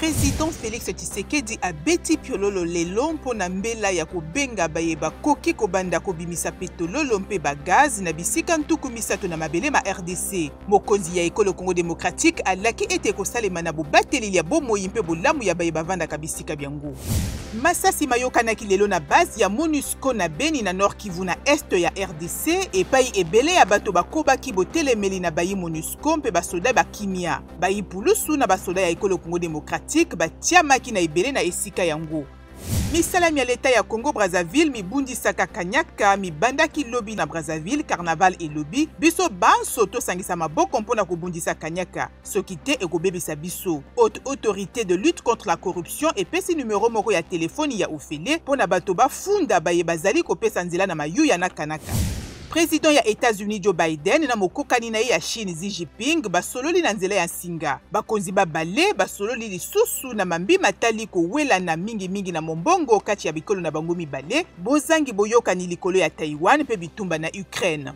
President Felix Tshisekedi abeti piololo lelo mpo na mbela ya kobenga baye bakoki kobanda kobimisa petololo mpe ba gaz na bisika 30 na mabele ma RDC. Mokonzi ya ekolo Congo democratique alaki ete ekosalema na bobateli lya bomoi mpe bolamu ya baye bavandaka bisika byango. Masasi mayokanaki lelo na base ya MONUSCO na Beni na Nord Kivu na est ya RDC epai ebele ya bato bakobaki botelemeli na bayi MONUSCO mpe basoda ba kimia. Bayi pulusu na basoda ya ekolo Congo democratique batiamaki na ebele na esika yango. Misala mya leta ya Congo Brazzaville mibundisaka kanyaka mibandaki lobi na Brazzaville. Carnaval elobi biso banso tosangisa maboko mpo na kobundisa kanyaka, soki te ekobebisa biso. Haute Autorité de lutte contre la corruption epesi numero moko ya telefoni ya ofele mpo na bato bafunda baye bazali kopesa nzela na mayuya na kanaka. President ya Etats-Unis Joe Biden na mokokani na ye ya Chine Xi Jinping basololi na nzela ya nsinga. Bakonzi babale basololi lisusu na mambi matali kowelana mingimingi na mombongo kati ya bikolo na bango mibale, bozangi boyokani likolo ya Taiwan mpe bitumba na Ukraine.